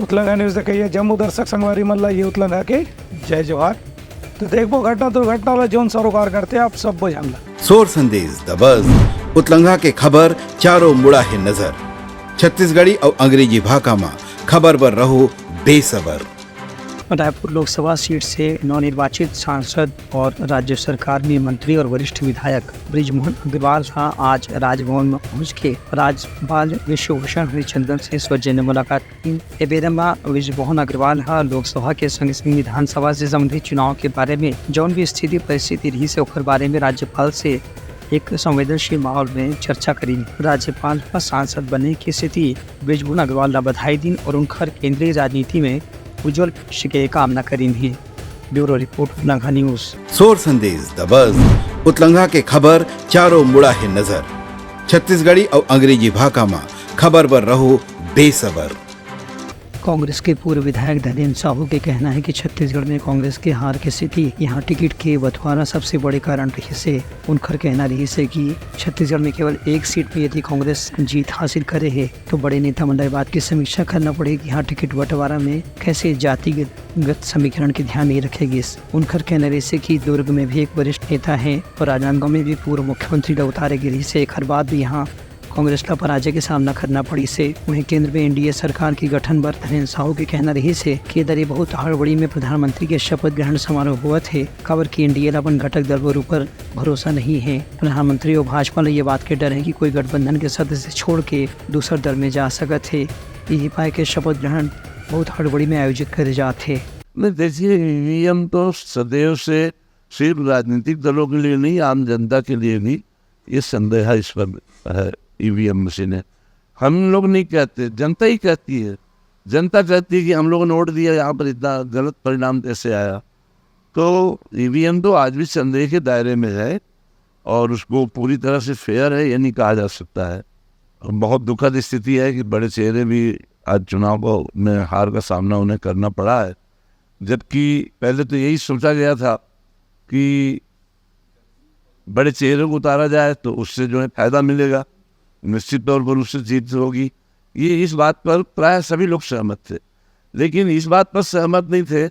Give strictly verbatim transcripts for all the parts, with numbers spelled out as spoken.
उतलंघा news देखइया जम्मो दर्शक संगवारी मन ला ये उतलंघा के जय जोहार। तो देखबो घटना दुर्घटना ला जौन सरोकार करथे आप सब्बो झन ला। सोर संदेश दबस उतलंघा के खबर चारों मुड़ा हे नजर। छत्तीसगढ़ी अउ अंग्रेजी भाखा म खबर बर रहो बेसबर। रायपुर लोकसभा सीट से नवनिर्वाचित सांसद और राज्य सरकार में मंत्री और वरिष्ठ विधायक बृजमोहन अग्रवाल हा आज राजभवन में पहुंच के राज्यपाल विश्वभूषण हरिचंदन से सौजन्य मुलाकात की। ए बेरा में बृजमोहन अग्रवाल हा लोकसभा के संग संग विधानसभा से संबंधित चुनाव के बारे में जौन भी स्थिति परिस्थिति रही से ओकर बारे में राज्यपाल से एक संवेदनशील माहौल में चर्चा करीन। राज्यपाल हा सांसद बने के सेती बृजमोहन अग्रवाल ला बधाई दीन और उनकर केंद्रीय राजनीति में उज्जवल भविष्य के कामना करीन हे। Bureau report, Utlangha news. सोर संदेश दबस उतलंघा के खबर चारों मुड़ा हे नजर। छत्तीसगढ़ी अउ अंग्रेजी भाखा म खबर बर रहो बेसबर। कांग्रेस के पूर्व विधायक धनेंद्र साहू के कहना है कि छत्तीसगढ़ में कांग्रेस के हार के सेती यहाँ टिकट के बंटवारा सबसे बड़े कारण रहिस हे। उनकर कहना रहिस हे कि छत्तीसगढ़ में केवल एक सीट में यदि कांग्रेस जीत हासिल करे हे, तो बड़े नेता मन ला ये बात की समीक्षा करना पड़ही कि यहाँ टिकट बंटवारा में कैसे जातिगत समीकरण के ध्यान नहीं रखे गिस। उनकर कहना रहिस हे कि दुर्ग में भी एक वरिष्ठ नेता है और राजनांदगांव में भी पूर्व मुख्यमंत्री ला उतारे गे रहिस हे, एकर बाद भी यहाँ कांग्रेस ला पराजय के सामना करना पड़िस हे। वहीं केंद्र में एनडीए सरकार के गठन बर धनेंद्र साहू के कहना रहिस हे कि ए दरी बहुत हड़बड़ी में प्रधानमंत्री के शपथ ग्रहण समारोह होवत हे, काबर कि एनडीए ला अपन घटक दल बर ऊपर भरोसा नहीं है। प्रधानमंत्री और भाजपा ला ये बात के डर है कि कोई गठबंधन के सदस्य छोड़ के दूसर दल में जा सकत हे। यही पाए के शपथ ग्रहण बहुत हड़बड़ी में आयोजित करे जात हे। नहीं, देखिए, ईवीएम तो सदैव से सिर्फ राजनीतिक दलों के लिए नहीं, आम जनता के लिए भी ये संदेहास्पद है ईवीएम मशीनें। हम लोग नहीं कहते, जनता ही कहती है। जनता कहती है कि हम लोगों ने वोट दिया, यहाँ पर इतना गलत परिणाम कैसे आया। तो ईवीएम तो आज भी संदेह के दायरे में है और उसको पूरी तरह से फेयर है, ये नहीं कहा जा सकता है। और बहुत दुखद स्थिति है कि बड़े चेहरे भी आज चुनाव को, में हार का सामना उन्हें करना पड़ा है, जबकि पहले तो यही सोचा गया था कि बड़े चेहरे को उतारा जाए तो उससे जो है फायदा मिलेगा, निश्चित तौर पर उससे जीत होगी। ये, इस बात पर प्राय सभी लोग सहमत थे, लेकिन इस बात पर सहमत नहीं थे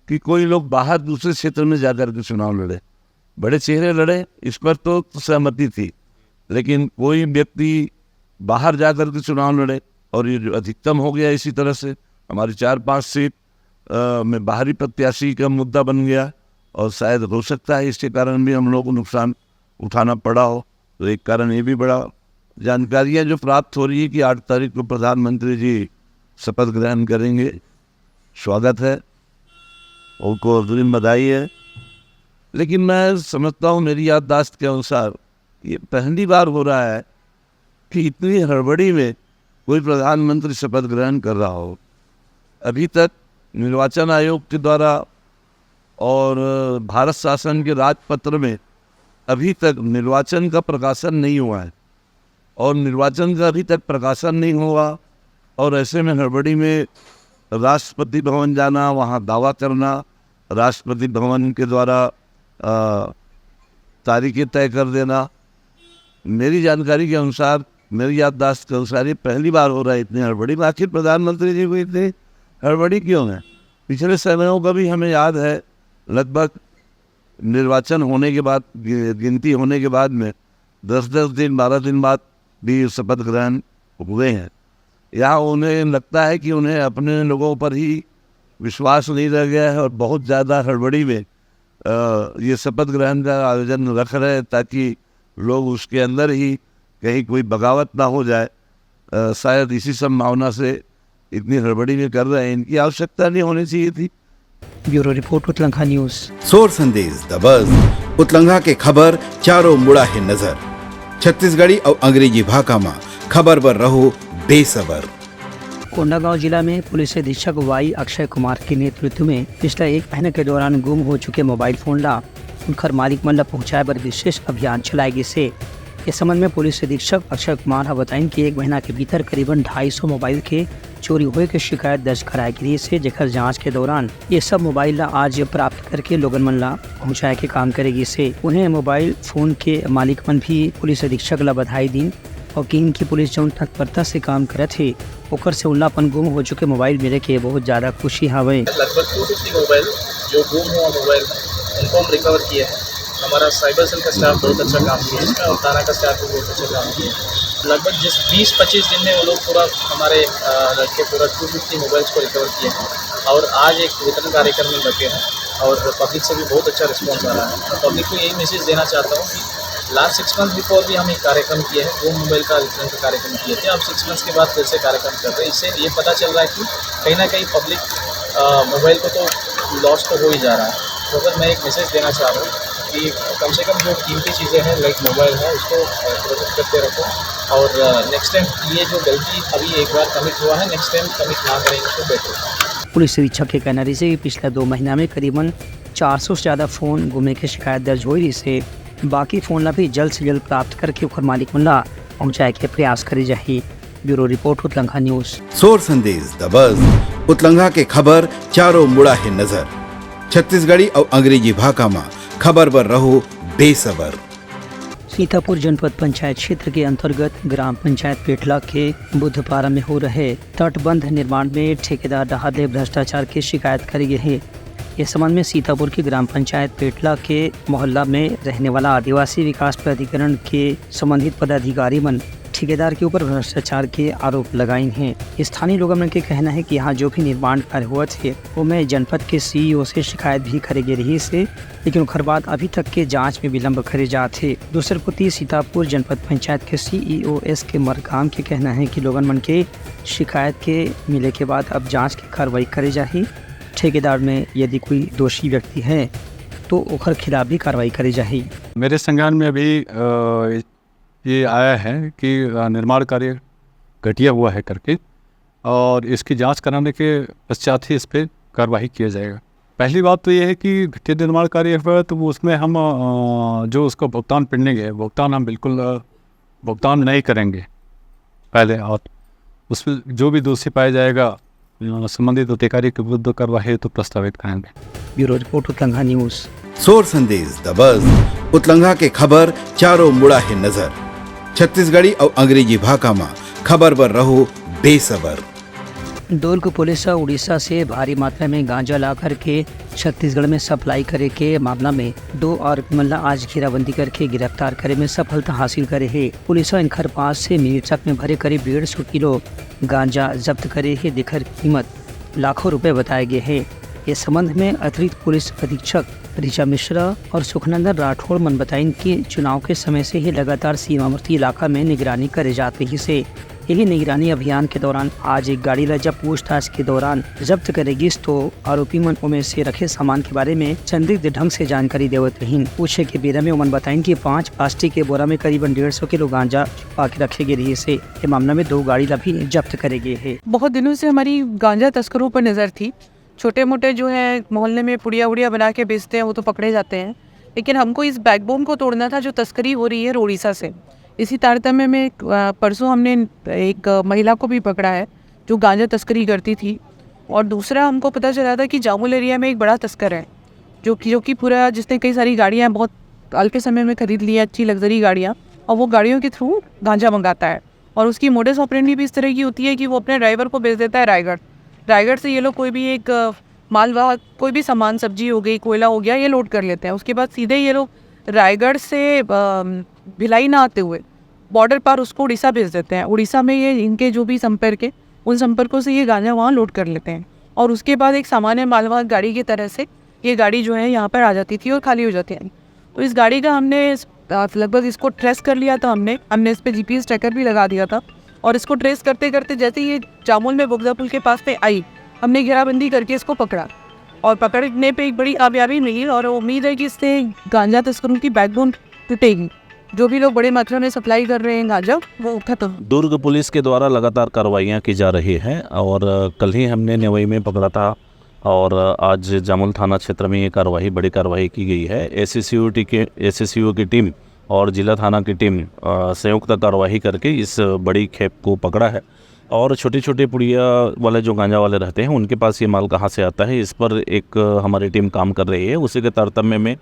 कि कोई लोग बाहर दूसरे क्षेत्र में जाकर के चुनाव लड़े, बड़े चेहरे लड़े, इस पर तो सहमति थी, लेकिन कोई व्यक्ति बाहर जाकर के चुनाव लड़े, और ये जो अधिकतम हो गया इसी तरह से, हमारी चार पांच सीट, अ, में बाहरी प्रत्याशी का मुद्दा बन गया, और शायद हो सकता है इसके कारण भी हम लोगों को नुकसान उठाना पड़ा हो। तो एक कारण ये भी बड़ा। जानकारियां जो प्राप्त हो रही है कि आठ तारीख को प्रधानमंत्री जी शपथ ग्रहण करेंगे, स्वागत है, उनको अग्रिम बधाई है। लेकिन मैं समझता हूँ, मेरी याददाश्त के अनुसार ये पहली बार हो रहा है कि इतनी हड़बड़ी में कोई प्रधानमंत्री शपथ ग्रहण कर रहा हो। अभी तक निर्वाचन आयोग के द्वारा और भारत शासन के राजपत्र में अभी तक निर्वाचन का प्रकाशन नहीं हुआ है, और निर्वाचन का अभी तक प्रकाशन नहीं हुआ, और ऐसे में हड़बड़ी में राष्ट्रपति भवन जाना, वहाँ दावा करना, राष्ट्रपति भवन के द्वारा, अ, तारीखें तय कर देना, मेरी जानकारी के अनुसार, मेरी याददाश्त के अनुसार ये पहली बार हो रहा है इतनी हड़बड़ी में। आखिर प्रधानमंत्री जी को इतनी हड़बड़ी क्यों है? पिछले समयों का भी हमें याद है, लगभग निर्वाचन होने के बाद, गि-, गिनती होने के बाद में दस दस दिन, बारह दिन बाद भी शपथ ग्रहण हुए हैं। यहाँ उन्हें लगता है कि उन्हें अपने लोगों पर ही विश्वास नहीं रह गया है और बहुत ज़्यादा हड़बड़ी में, अ, ये शपथ ग्रहण का आयोजन रख रहे हैं, ताकि लोग उसके अंदर ही कहीं कोई बगावत ना हो जाए। अ, शायद इसी संभावना से इतनी हड़बड़ी में कर रहे हैं, इनकी आवश्यकता नहीं होनी चाहिए थी। Bureau report, Utlangha news. सोर संदेश दबस उतलंघा के खबर चारों मुड़ा हे नजर। छत्तीसगढ़ी अउ अंग्रेजी भाखा म खबर बर रहो बेसबर। कोंडागांव जिला में पुलिस अधीक्षक वाई अक्षय कुमार के नेतृत्व में पिछला एक महीना के दौरान गुम हो चुके मोबाइल फोन ला उनकर मालिक मन ला पहुंचाए बर विशेष अभियान चलाए गिस हे। इस संबंध में पुलिस अधीक्षक अक्षय कुमार ह बताइन कि एक महीना के भीतर करीबन ढाई सौ मोबाइल के चोरी होए के शिकायत दर्ज कराए गिस हे, जेकर जांच के दौरान ये सब मोबाइल ला आज प्राप्त करके लोगन मन ला पहुंचाए के काम करे गिस हे। उन्हें मोबाइल फोन के मालिक मन भी पुलिस अधीक्षक ला बधाई दीन अउ किहिन कि पुलिस जउन तत्परता से काम करत हे, ओकर से उनला अपन गुम हो चुके मोबाइल मिले के बहुत ज्यादा खुशी हावय। लगभग टू फिफ्टी मोबाइल जो गुम हुआ मोबाइल है, उनको हम रिकवर किए हैं। हमारा साइबर सेल का स्टाफ बहुत अच्छा काम किया है और थाना का स्टाफ भी बहुत अच्छा काम किया है। लगभग जिस बीस पच्चीस दिन में वो लोग पूरा हमारे, अ, लड़के पूरा टू फिफ्टी मोबाइल्स को रिकवर किए हैं और आज एक वितरण कार्यक्रम में लगे हैं और पब्लिक से भी बहुत अच्छा रिस्पॉन्स आ रहा है। मैं पब्लिक को यही मैसेज देना चाहता हूँ कि लास्ट सिक्स मंथ बिफोर भी हम एक कार्यक्रम किए हैं, वो मोबाइल का वितरण का कार्यक्रम किए थे। अब सिक्स मंथ्स के बाद फिर से कार्यक्रम कर रहे हैं। इससे ये पता चल रहा है कि कहीं ना कहीं पब्लिक मोबाइल को तो लॉस तो हो ही जा रहा है। तो अगर मैं एक मैसेज देना चाह रहा हूँ कि कम से कम जो कीमती चीज़ें हैं, लाइक मोबाइल है, उसको प्रोटेक्ट करते रखो और नेक्स्ट टाइम ये जो गलती अभी एक बार कमिट हुआ है, नेक्स्ट टाइम कमिट ना करेंगे तो बेटर। पुलिस अधीक्षक के कहना रहिस हे कि पिछला दो महीना में करीबन चार सौ से ज्यादा फोन गुमे के शिकायत दर्ज होई रहिस हे। बाकी फोन ला भी जल्द से जल्द प्राप्त करके ओकर मालिक मन ला पहुंचाए के प्रयास करे जाही। Bureau report, Utlangha news. सोर संदेश दबस, उतलंघा के खबर चारों मुड़ा हे नजर। छत्तीसगढ़ी अउ अंग्रेजी भाखा मा खबर बर रहो बेसबर। सीतापुर जनपद पंचायत क्षेत्र के अंतर्गत ग्राम पंचायत पेटला के बुद्धपारा में हो रहे तटबंध निर्माण में ठेकेदार डहार ले भ्रष्टाचार के शिकायत करे गे हे। इस संबंध में सीतापुर के ग्राम पंचायत पेटला के मोहल्ला में रहने वाला आदिवासी विकास प्राधिकरण के संबंधित पदाधिकारी मन ठेकेदार के ऊपर भ्रष्टाचार के आरोप लगाइन हे। स्थानीय लोगन मन के कहना हे कि यहाँ जो भी निर्माण कार्य होवत हे, ओमे जनपद के सीईओ से शिकायत भी करे गे रहिस हे, लेकिन ओखर बाद अभी तक के जांच में विलंब करे जात हे। दूसर कोति सीतापुर जनपद पंचायत के सीईओ एस के मरकाम के कहना हे कि लोगन मन के शिकायत के मिले के बाद अब जांच के कार्रवाई करे जाही। ठेकेदार में यदि कोई दोषी व्यक्ति है तो ओखर खिलाफ भी कार्रवाई करे जाही। मेरे संज्ञान में अभी, अ, ये आया है कि, अ, निर्माण कार्य घटिया हुआ है करके, और इसकी जांच कराने के पश्चात ही इस पे कार्रवाई किया जाएगा। पहली बात तो ये है कि घटिया निर्माण कार्य हुआ है तो वो उसमें हम, अ, जो उसका भुगतान पेंडिंग है, भुगतान हम बिल्कुल, अ, भुगतान नहीं करेंगे पहले, और उसमें जो भी दोषी पाया जाएगा, अ, संबंधित अधिकारी के विरुद्ध कार्रवाई तो प्रस्तावित करेंगे। Bureau report, Utlangha news. सोर संदेश दबस, उतलंघा के खबर चारों मुड़ा हे नजर। छत्तीसगढ़ी अउ अंग्रेजी भाखा मा खबर बर रहो बेसबर। दुर्ग पुलिस ह उड़ीसा से भारी मात्रा में गांजा ला करके छत्तीसगढ़ में सप्लाई करे के मामला में दो आरोपी मन ला आज घेराबंदी करके गिरफ्तार करे में सफलता हासिल करे हे। पुलिस ह इनकर पास से मिनी ट्रक में भरे करीब डेढ़ सौ किलो गांजा जब्त करे हे, जेकर कीमत लाखों रुपए बताए गे हे। इस संबंध में अतिरिक्त पुलिस अधीक्षक ऋचा मिश्रा और सुखनंदन राठौड़ मन बताइन कि चुनाव के समय से ही लगातार सीमावर्ती इलाका में निगरानी करे जात रहिस हे। यही निगरानी अभियान के दौरान आज एक गाड़ी ला जब पूछताछ के दौरान जब्त करे गिस, तो आरोपी मन ओमे से रखे सामान के बारे में संदिग्ध ढंग से जानकारी देवत रहिन। पूछे के बेरा में ओमन बताइन कि पाँच प्लास्टिक के बोरा में करीबन डेढ़ सौ किलो गांजा छुपा के रखे गे रहिस हे। ये मामला में दो गाड़ी ला भी जब्त करे गे हे। बहुत दिनों से हमारी गांजा तस्करों पर नज़र थी। छोटे मोटे जो है मोहल्ले में पुड़िया उड़िया बना के बेचते हैं, वो तो पकड़े जाते हैं, लेकिन हमको इस बैकबोन को तोड़ना था जो तस्करी हो रही है उड़ीसा से। इसी तारतम्य में, अ, परसों हमने एक, अ, महिला को भी पकड़ा है जो गांजा तस्करी करती थी, और दूसरा हमको पता चला था कि जामुल एरिया में एक बड़ा तस्कर है जो कि, जो कि पूरा, जिसने कई सारी गाड़ियाँ बहुत अल्प समय में खरीद ली हैं, अच्छी लग्जरी गाड़ियाँ, और वो गाड़ियों के थ्रू गांजा मंगाता है। और उसकी मोडस ऑपरेंडी भी इस तरह की होती है कि वो अपने ड्राइवर को भेज देता है रायगढ़। रायगढ़ से ये लोग कोई भी एक, अ, मालवाहक, कोई भी सामान, सब्जी हो गई, कोयला हो गया, ये लोड कर लेते हैं। उसके बाद सीधे ये लोग रायगढ़ से, अ, भिलाई ना आते हुए बॉर्डर पार उसको उड़ीसा भेज देते हैं। उड़ीसा में ये इनके जो भी संपर्क है, उन संपर्कों से ये गांजा वहाँ लोड कर लेते हैं और उसके बाद एक सामान्य मालवाहक गाड़ी की तरह से ये गाड़ी जो है यहाँ पर आ जाती थी और खाली हो जाती है। तो इस गाड़ी का हमने इस, आ, लगभग इसको ट्रेस कर लिया था हमने। हमने इस पे जीपीएस ट्रैकर भी लगा दिया था और इसको ट्रेस करते करते जैसे ही ये जामुल में बोगदा पुल के पास पे आई, हमने घेराबंदी करके इसको पकड़ा और पकड़ने पे एक बड़ी कामयाबी मिली और उम्मीद है कि इससे गांजा तस्करों की बैकबोन टूटेगी। जो भी लोग बड़े मात्रा में सप्लाई कर रहे हैं गांजा, वो खत्म। दुर्ग पुलिस के द्वारा लगातार कार्रवाइयां की जा रही हैं और कल ही हमने नेवई में पकड़ा था और आज जामुल थाना क्षेत्र में ये कार्रवाई, बड़ी कार्रवाई की गई है। एसएससीओटी के, एसएससीओ की टीम और जिला थाना की टीम, अ, संयुक्त कार्रवाई करके इस बड़ी खेप को पकड़ा है और छोटे-छोटे पुड़िया वाले जो गांजा वाले रहते हैं, उनके पास ये माल कहाँ से आता है, इस पर एक, अ, हमारी टीम काम कर रही है। उसी के तारतम्य में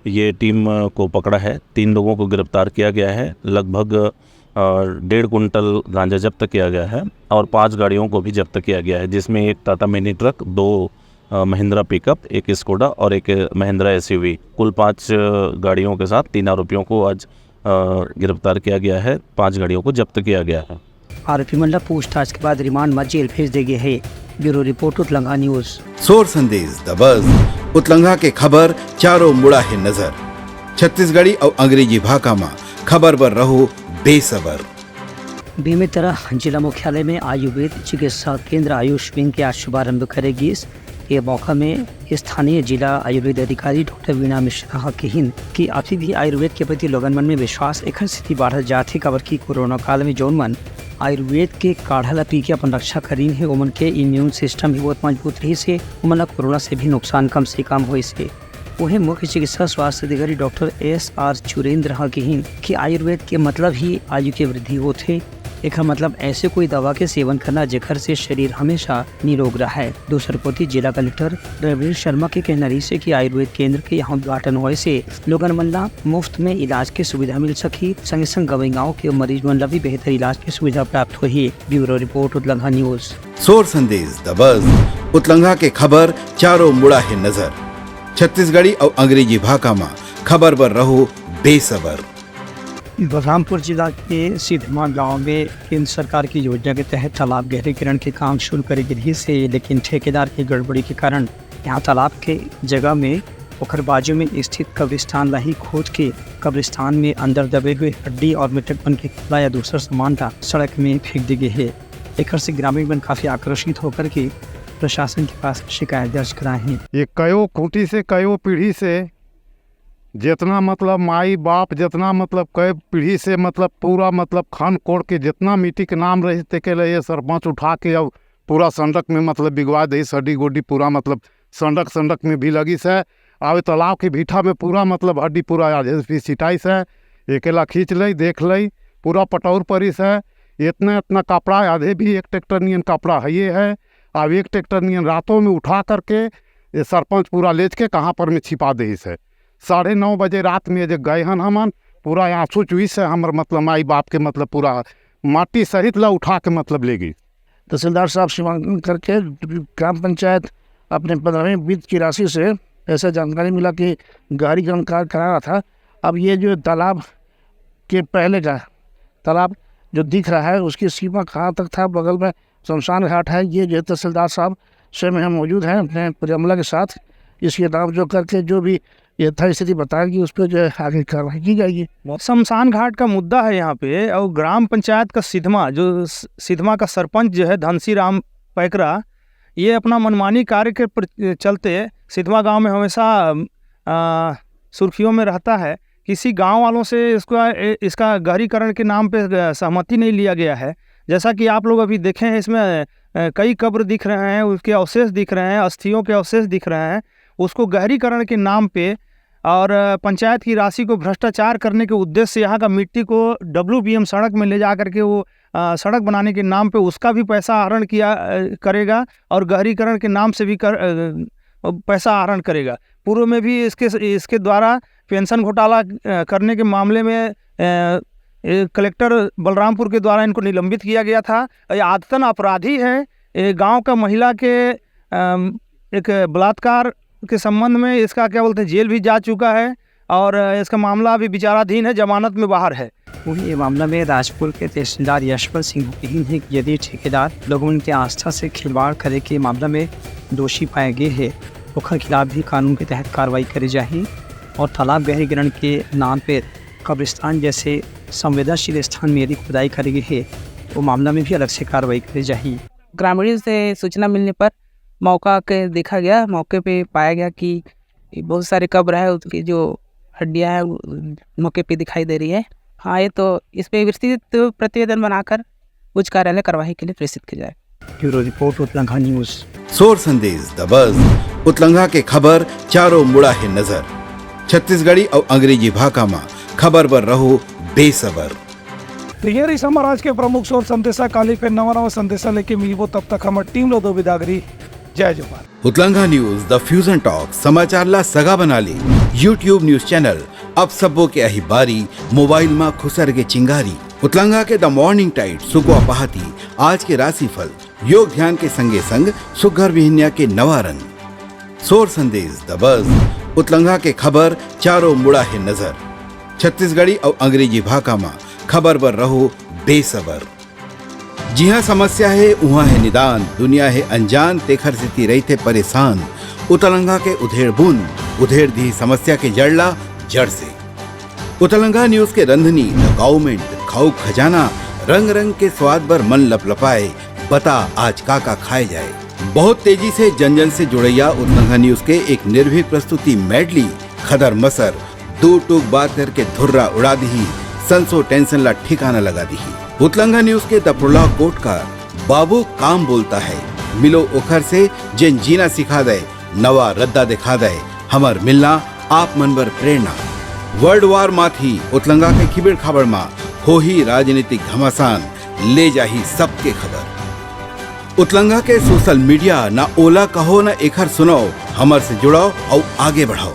ये टीम, अ, को पकड़ा है। तीन लोगों को गिरफ्तार किया गया है। लगभग और डेढ़ कुंटल गांजा जब्त किया गया है और पांच गाड़ियों को भी जब्त किया गया है, जिसमें एक टाटा मिनी ट्रक, दो अ, महिंद्रा पिकअप, एक स्कोडा और एक महिंद्रा एसयूवी। कुल पांच अ, गाड़ियों के साथ तीन आरोपियों को आज अ, गिरफ्तार किया गया है, पांच गाड़ियों को जब्त किया गया है। आरोपी मन ला पूछताछ के बाद रिमांड म जेल भेज दे गे हे। Bureau report, Utlanga news. सोर संदेश दबस, उतलंगा के खबर चारों मुड़ा हे नजर। छत्तीसगढ़ी अउ अंग्रेजी भाखा म खबर बर रहो बेसबर। बेमेतरा जिला मुख्यालय में आयुर्वेद चिकित्सा केंद्र आयुष विंग के आज शुभारंभ करे गिस। ये मौका में स्थानीय जिला आयुर्वेद अधिकारी डॉक्टर वीणा मिश्रा ह किहिन कि अभी भी आयुर्वेद के प्रति लोगन मन में विश्वास एखर सेती बाढ़त जात हे, काबर कि कोरोना काल में जौन मन आयुर्वेद के काढ़ा ला पी के अपन रक्षा करीन हे, ओमन के इम्यून सिस्टम भी बहुत मजबूत रहिस हे, ओमन ला कोरोना से भी नुकसान कम से कम होइस हे। वहीं मुख्य चिकित्सा स्वास्थ्य अधिकारी डॉक्टर एस आर चुरेंद्र ह किहिन कि आयुर्वेद के मतलब ही आयु के वृद्धि होथे। एकर मतलब ऐसे कोई दवा के सेवन करना, जेकर से शरीर हमेशा निरोग रहय। दूसर कोति, जिला कलेक्टर रविंद्र शर्मा के कहना रहिस हे कि आयुर्वेद केंद्र के यहाँ उद्घाटन होए से लोगन मन ला मुफ्त में इलाज के सुविधा मिल सकही, संगे संग गवई गांव के मरीज मन ला भी बेहतर इलाज के सुविधा प्राप्त होही। Bureau report, Utlanga news. सोर संदेश दबस, उतलंगा के खबर चारों मुड़ा हे नजर। छत्तीसगढ़ी अउ अंग्रेजी भाखा म खबर बर रहो बेसबर। बलरामपुर जिला के सिधमा गांव में केंद्र सरकार की योजना के तहत तालाब गहरीकरण के काम शुरू करे गे रिहिस हे, लेकिन ठेकेदार के गड़बड़ी के कारण यहाँ तालाब के जगह में ओकर बाजू में स्थित कब्रिस्तान ला ही खोद के कब्रिस्तान में अंदर दबे हुए हड्डी और मृतक मन के कपड़ा या दूसर सामान ला सड़क में फेंक दे गे हे। एकर से ग्रामीण मन काफी आक्रोशित होकर के प्रशासन के पास शिकायत दर्ज कराए हे। ये कयो खूंटी से, कयो पीढ़ी से, जितना मतलब माई बाप, जितना मतलब कई पीढ़ी से मतलब पूरा मतलब खन कोड़ के जितना मिट्टी के नाम रहिस, तेके ले ये सरपंच उठा के अब पूरा संडक में मतलब बिगवा दे, हड्डी गोड्डी पूरा मतलब संडक, संडक में भी लगिस हे। अब तालाब के भीठा में पूरा मतलब हड्डी पूरा आधे से सिटाइस हे। एकेला खींच लई, देख लई, पूरा पटौर परिस हे। इतना, इतना कपड़ा, आधे भी एक ट्रैक्टर नियन कपड़ा हइये हे। अब एक ट्रैक्टर नियन रातों में उठा करके ये सरपंच पूरा लेज के कहाँ पर में छिपा देहिस हे। साढ़े नौ बजे रात में जे गए हन हमन, पूरा आंसू चुइस हे हमर मतलब माई बाप के मतलब पूरा माटी सहित ला उठा के मतलब ले गई। तहसीलदार साहब सीमांकन करके ग्राम पंचायत अपने पंद्रहवीं वित्त की राशि से ऐसा जानकारी मिला कि गहरीकरण कार्य करा रहा था। अब ये जो तालाब के पहले का तालाब जो दिख रहा है, उसकी सीमा कहाँ तक था, बगल में शमशान घाट है, ये जो है तहसीलदार साहब स्वयं यहाँ मौजूद हैं अपने पूरे अमला के साथ। इसके नाम जो करके जो भी यथास्थिति बताएंगे, उस पर जो है आगे कार्रवाई की जाएगी। शमशान घाट का मुद्दा है यहाँ पे, और ग्राम पंचायत का सिधमा, जो स-, सिधमा का सरपंच जो है धनसी राम पैकरा, ये अपना मनमानी कार्य के प्र-, चलते सिधमा गांव में हमेशा, आ, सुर्खियों में रहता है। किसी गांव वालों से इसका, ए-, इसका गहरीकरण के नाम पे, अ, सहमति नहीं लिया गया है। जैसा कि आप लोग अभी देखे हैं, इसमें, अ, कई कब्र दिख रहे हैं, उसके अवशेष दिख रहे हैं, अस्थियों के अवशेष दिख रहे हैं। उसको गहरीकरण के नाम पे और, अ, पंचायत की राशि को भ्रष्टाचार करने के उद्देश्य से यहाँ का मिट्टी को डब्ल्यूबीएम सड़क में ले जा करके वो, अ, सड़क बनाने के नाम पे उसका भी पैसा आहरण किया, अ, करेगा और गहरीकरण के नाम से भी कर, अ, पैसा आहरण करेगा। पूर्व में भी इसके, इसके द्वारा पेंशन घोटाला, अ, करने के मामले में, अ, ए, कलेक्टर बलरामपुर के द्वारा इनको निलंबित किया गया था। ये आदतन अपराधी हैं। ये गांव का महिला के, अम, एक बलात्कार के संबंध में इसका, क्या बोलते हैं, जेल भी जा चुका है और इसका मामला अभी विचाराधीन है, जमानत में बाहर है। वहीं ये मामला में राजपुर के तहसीलदार यशवंत सिंह कहिन हे कि यदि ठेकेदार लोगन के आस्था से खिलवाड़ करे के मामला में दोषी पाए गे हे, ओखर खिलाफ भी कानून के तहत कार्रवाई करे जाही और तालाब गहरीकरण के नाम पे कब्रिस्तान जैसे संवेदनशील स्थान में यदि खुदाई करे गे हे, तो मामला में भी अलग से कार्रवाई करे जाही। ग्रामीणों से सूचना मिलने पर मौका के देखा गया। मौके पे पाया गया कि बहुत सारे कब्र है, उसकी जो हड्डियां हैं, वो मौके पे दिखाई दे रही है। हाँ, ये तो, इस पे विस्तृत प्रतिवेदन बनाकर उच्च कार्यालय कार्यवाही के लिए प्रेषित की जाए। Bureau report, Utlangha news. सोर संदेश दबस, उतलंघा के खबर चारों मुड़ा हे नजर। छत्तीसगढ़ी अउ अंग्रेजी भाखा म खबर बर रहो बेसबर। तो ये रही हमारा आज के प्रमुख सोर संदेशा। काली फिर नवा नवा संदेशा लेके मिलबो, तब तक हमर टीम लो दो विदागरी। जय जोहार। उतलंघा न्यूज, द फ्यूजन टॉक, समाचार ला सगा बना ले। YouTube न्यूज चैनल, अब सबो के अही बारी, मोबाइल मा खुसर के चिंगारी। उतलंगा के द मॉर्निंग टाइड, सुकवा पहाती, आज के राशिफल, योग ध्यान के संगे संग सुग्घर बिहनिया के नवा रंग, सोर संदेश, द बज, उतलंगा के खबर, चारों मुड़ा हे नजर। छत्तीसगढ़ी अउ अंग्रेजी भाखा म खबर बर रहो बेसबर। जिहां समस्या हे, उहां हे निदान, दुनिया हे अनजान, तेखर सेती रहिथे परेशान। उतलंगा के उधेड़ बुन, उधेड़ दिही समस्या के जड़ ला जड़ से। उतलंगा न्यूज के रंधनी, द गवर्नमेंट, खाऊ खजाना, रंग रंग के स्वाद बर मन लपलपाए, बता आज का का खाए जाए। बहुत तेजी से जन जन से जुड़ैया उतलंगा न्यूज के एक निर्भीक प्रस्तुति मेडली, खदर मसर, दू टूक बात करके धुर्रा उड़ा दिही, संसो टेंशन ला ठिकाना लगा दिही। उतलंगा न्यूज के द प्रोलॉग कोटकार, बाबू काम बोलता है, मिलो ओखर से जेन जीना सिखा दे, नवा रद्दा दिखा दे, हमर मिलना आप मन बर प्रेरणा। वर्ल्ड वार माथी उतलंगा के खिबेड़ खाबड़ मा होही राजनीतिक घमासान, ले जाही सबके खबर। उतलंगा के सोशल मीडिया, ना ओला कहो ना एखर सुनाओ, हमर से जुड़ाओ अउ आगे बढ़ाओ।